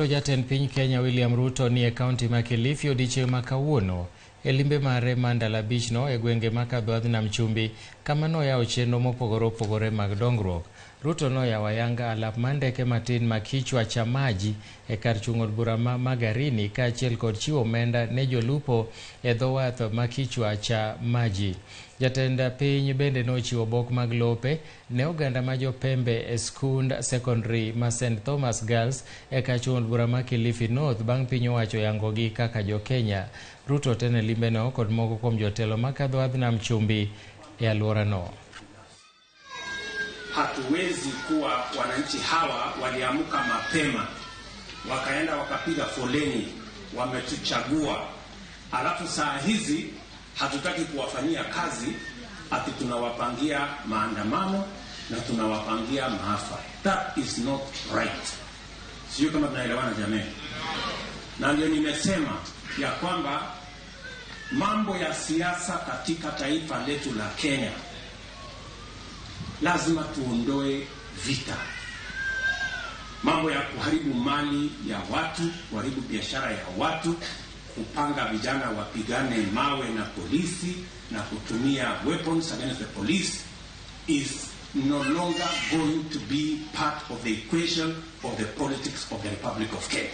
Jatend piny Kenya William Ruto ni e kaunti ma Kilifi odiechieng' ma kawuono e limbe mare ma ndalo abich no e gwenge ma kadho adhi nam chumbi kama noyawo chenro mopogore opogore mag dongruok. Ruto noyawo ayanga alap mar ndeke matin ma Kichwa cha Maji e kar chung' od bura ma Magarini kaachiel kod chiwo omenda ne jolupo e dho wath ma Kichwa cha Maji. Jatend piny bende nochiwo obok mag lope ne oganda ma jopembe e skund secondary ma St Thomas Girls e kar chung' od bura ma Kilifi North bang' piny owacho yangogi kaka jo-Kenya. Ruto oteno e limbeno kod moko kuom jotelo makadho adh nam chumbi e alworano. Hatuwezi kuwa wananchi hawa waliamka mapema wakaenda wakapiga foleni, wametuchagua, alafu saa hizi hatutaki kuwafanyia kazi, ati tunawapangia maandamano na tunawapangia maafa. That is not right. Sijui kama tunaelewana jamii. Na ndio nimesema ya kwamba mambo ya siasa katika taifa letu la Kenya lazima tuondoe vita, mambo ya kuharibu mali ya watu, kuharibu biashara ya watu, kupanga vijana wapigane mawe na polisi na kutumia weapons against the police is no longer going to be part of the equation of the politics of the Republic of Kenya.